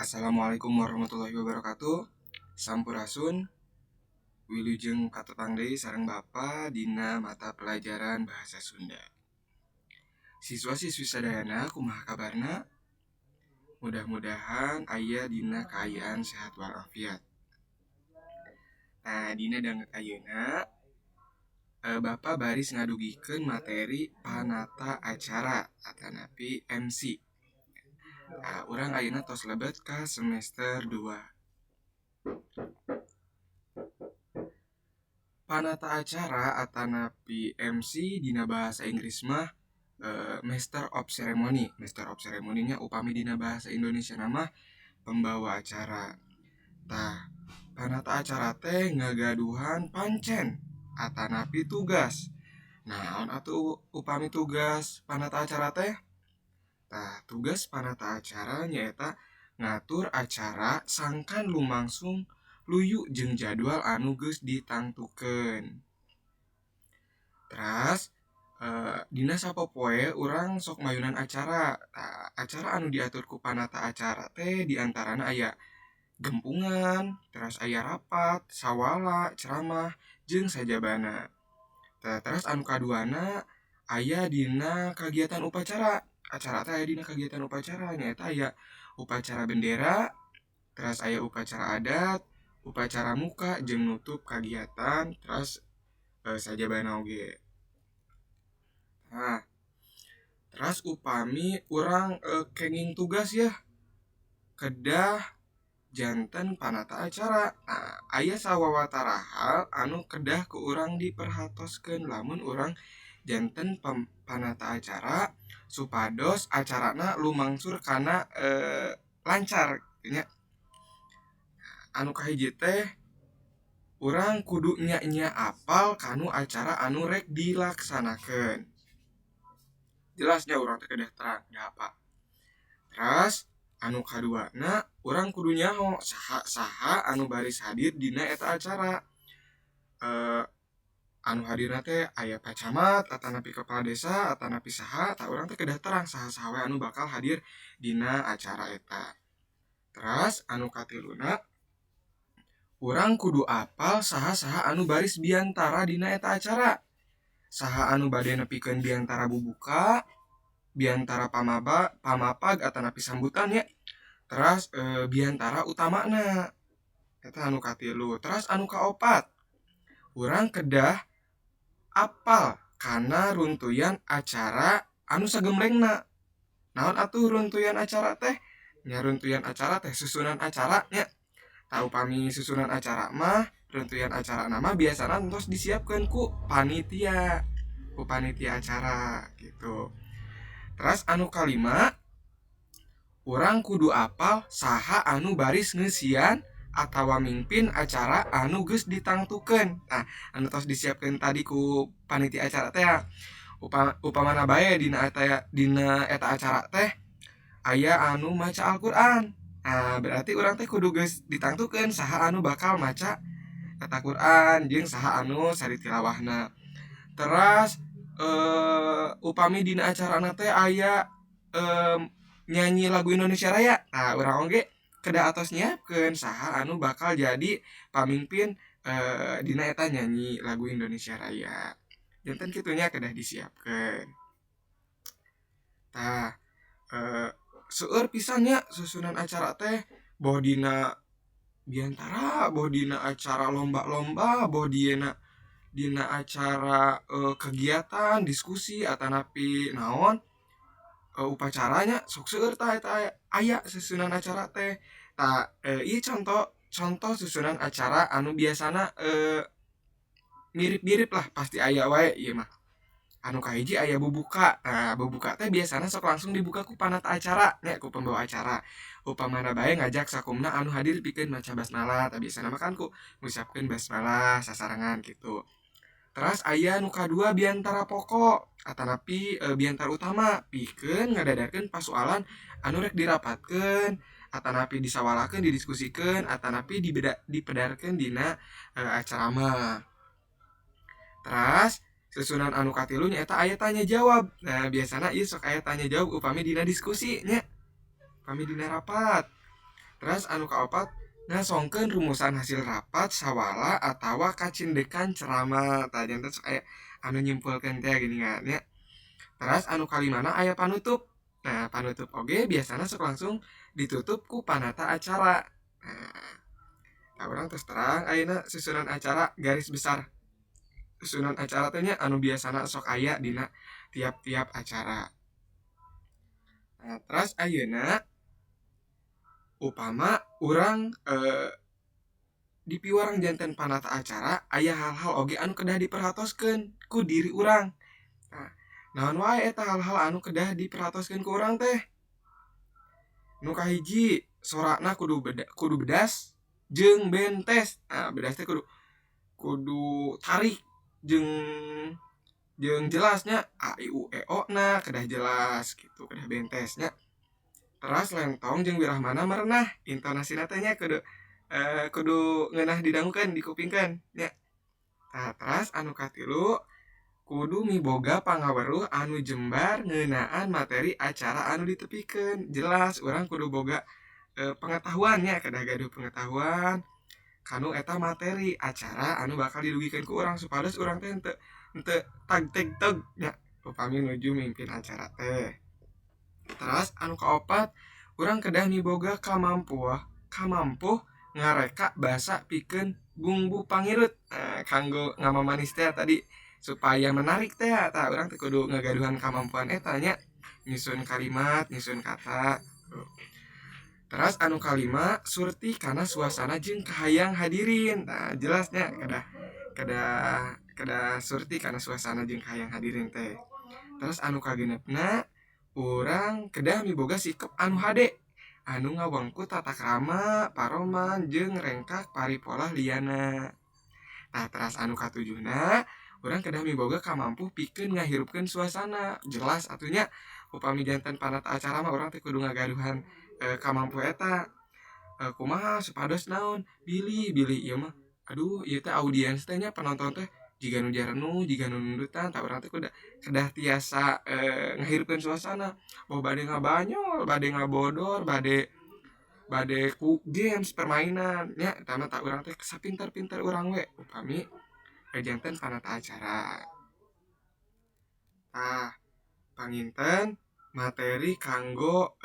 Assalamualaikum warahmatullahi wabarakatuh. Sampurasun. Wilujeng katepang deui sareng Bapa dina mata pelajaran Bahasa Sunda. Siswa-siswi sadayana, kumaha kabarna? Mudah-mudahan aya dina kaayaan sehat walafiat. Nah, dina danget ayeuna Bapak baris ngadugikeun materi panata acara atanapi MC. Nah, urang ayeuna tos lebet ka semester 2. Panata acara atanapi MC dina bahasa Inggris mah Master of Ceremony. Master of Ceremony nya, upami dina bahasa Indonesia mah pembawa acara. Tah, panata acara teh ngagaduhan pancen atanapi tugas. Naon atuh upami tugas panata acara teh? Tah, tugas panata acara nyaeta ngatur acara sangkan lumangsung luyu jeung jadwal anu geus ditangtukeun. Teras dina sapopoe urang sok mayunan acara. Tah, acara anu diatur ku panata acara teh diantarana aya gempungan, teras aya rapat, sawala, ceramah, jeung sajabana. Tah, teras anu kaduana aya dina kagiatan upacara. Acara teh aya dina kagiatan upacara, nyaeta aya upacara bendera, teras aya upacara adat, upacara muka jeung nutup kagiatan, teras sajabana oge. Nah, teras upami urang kenging tugas ya kedah janten panata acara. Nah, aya sawawatara hal anu kedah ku urang diperhatoskeun lamun urang janten panata acara supados acarana lumangsur kana lancar nya. Anu kahiji teh urang kudu nya-nya apal kanu acara anu rek dilaksanakeun. Jelasnya urang teh kedah terang kedah apa. Teras anu kaduana urang kudu nyaho saha-saha anu baris hadir dina eta acara. Anu hadirna teh aya Pak Camat atanapi kepala desa atanapi saha. Tah, urang teh kedah terang saha-saha we anu bakal hadir dina acara eta. Teras anu katiluna urang kudu apal saha-saha anu baris biantara dina eta acara. Saha anu bade nepikeun biantara bubuka, biantara pamaba, pamapag atanapi sambutan ya. Teras biantara utamana. Eta anu katilu. Teras anu kaopat urang kedah apal kana runtuyan acara anu sagemblengna. Naon atuh runtuyan acara teh? Nya, runtuyan acara teh susunan acara nya. Tah, upami susunan acara mah, runtuyan acara nama biasana tos disiapkeun ku panitia, ku panitia acara gitu. Terus anu kalima urang kudu apal saha anu baris ngeusian atawa mimpin acara anu geus ditangtukeun. Nah, anu tos disiapkeun tadi ku panitia acara teh ya. Upamana bae dina eta acara teh aya anu maca Al-Qur'an. Nah, berarti urang teh kudu geus ditangtukeun saha anu bakal maca eta Quran jeung saha anu sari tilawahna. Teras upami dina acarana teh aya nyanyi lagu Indonesia Raya. Nah, urang oge kedah atos nyiapkeun saha anu bakal jadi pamimpin dina eta nyanyi lagu Indonesia Raya. Janten kitu nya, kedah disiapkeun. Tah, seueur pisan nya susunan acara teh, boh dina biantara, boh dina acara lomba-lomba, boh dina acara kegiatan, diskusi atanapi naon upacaranya, sok seueur tah eta aya susunan acara teh. Tah, ieu contoh contoh susunan acara anu biasana mirip-mirip lah, pasti aya wae ieu mah. Anu kahiji aya bubuka. Nah, bubuka teh biasana sok langsung dibuka ku panata acara nya, ku pembawa acara. Upamana bae ngajak sakumna anu hadir pikeun maca basmalah. Tah, biasana mah kan ku ngucapkeun basmalah sasarengan gitu. Teras aya nu kadua biantara pokok atanapi biantara utama pikeun ngadadarkeun pasualan anu rek dirapatkeun atanapi disawalakeun, didiskusikeun, atanapi dipedarkeun dina acara mah. Teras susunan anu katilu nyaeta aya tanya jawab. Nah, biasana ieu sok aya tanya jawab upami dina diskusi nya, upami dina rapat. Terus anu kaopat, ngasongkeun rumusan hasil rapat sawala atawa kacindekan ceramah. Tah, janten sok aya anu nyimpulkeun teh geuningan nya. Terus anu kalimana aya panutup. Nah, panutup oge biasana sok langsung ditutup ku panata acara. Nah, urang tos terang ayeuna susunan acara garis besar. Susunan acara teh nya anu biasana sok aya dina tiap-tiap acara. Nah, terus ayeuna upama urang dipiwarang janten panata acara, aya hal-hal oge anu kedah diperhatoskeun ku diri urang. Nah, naon wae eta hal-hal anu kedah diperhatoskeun ku urang teh? Nu kahiji, sorana kudu bedas jeung bentes. Nah, bedas teh kudu tarik jeung jelasnya a i u e o na kedah jelas gitu, kedah bentes nya. Teras lentong jeung wirahmana merenah, intonasina teh nya kudu ngeunah didangukeun, dikupingkeun nya. Tah, teras anu katilu, kudu miboga pangaweruh anu jembar ngeunaan materi acara anu ditepikeun. Jelas urang kudu boga pengetahuan nya, kedah gaduh pengetahuan kanu eta materi acara anu bakal didugikeun ku urang supados urang teh henteu tag teg tog nya upami nuju mimpin acara teh. Teras anu kaopat, urang kedah miboga kamampuh ngareka basa pikeun bumbu pangirut. Nah, kanggo ngamamanis teh tadi supaya menarik teh, tah urang teh kudu ngagaduhan kamampuan eta nya, nyusun kalimat, nyusun kata. Teras anu kalima, surti kana suasana jeung kahayang hadirin. Nah, jelasnya kedah surti kana suasana jeung kahayang hadirin teh. Terus anu kagenepna, urang kedah miboga sikep anu hade anu ngawengku tata krama, paroman jeung rengkak paripolah liyana. Tah, teras anu katujuhna, urang kedah miboga kamampuh pikeun ngahirupkeun suasana. Jelas atunya upami janten panata acara mah urang teh kudu ngagaduhan kamampu eta. Kumaha supados naon, bilih bilih ieu mah aduh ieu teh audiens teh nya, penonton teh jiga nu jarenuh, jiga nu nundutan. Tah, urang teh kudu kedah tiasa ngahirupkeun suasana. Oh, bade ngabanyol, bade ngabodor, bade ku games permainan nya, eta mah tah urang teh sapinter-pinter urang we upami janten panata acara. Tah, panginten materi kanggo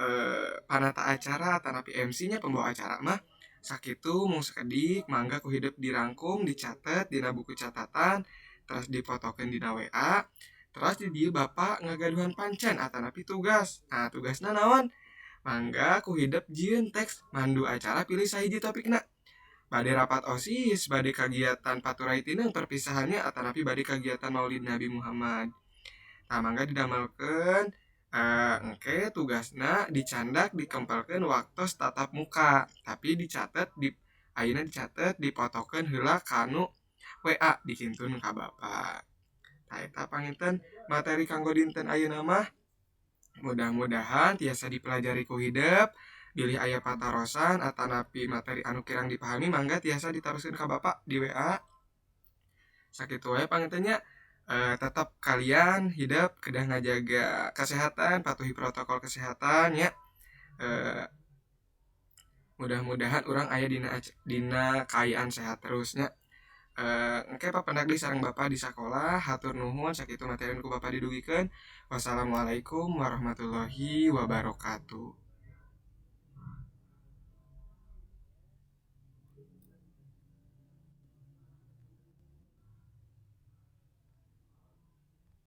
panata acara atanapi MC nya, pembawa acara mah sakitu mung sakedik. Mangga ku hidep dirangkum, dicatet dina buku catatan, terus dipotokeun dina WA. Terus di dieu Bapak ngagaduhan pancen atanapi tugas. Nah, tugasna naon? Mangga ku hidep jieun teks mandu acara, pilih sahiji topikna, bade rapat OSIS, bade kagiatan paturai tineung perpisahannya, atanapi bade kagiatan Maulid Nabi Muhammad. Tah, mangga didamelkeun. Engke tugasna dicandak, dikempelkeun waktos tatap muka, tapi dicatet di ayeuna, dicatet, dipotokeun heula kanu WA, dikintun ka Bapak. Tah, eta panginten materi kanggo dinten ayeuna mah. Mudah-mudahan tiasa dipelajari ku hidep. Bilih aya patarosan atanapi materi anu kirang dipahami, mangga tiasa ditaroskeun ka Bapak di WA. Sakitu wae panginten nya. Tetap kalian hidep kedah ngajaga kesehatan, patuhi protokol kesehatan ya. Mudah-mudahan urang aya dina kaayaan sehat terusnya. Engke papendak deui sareng Bapak di sakola. Hatur nuhun, sakitu materi ku Bapak didugikeun. Wassalamualaikum warahmatullahi wabarakatuh.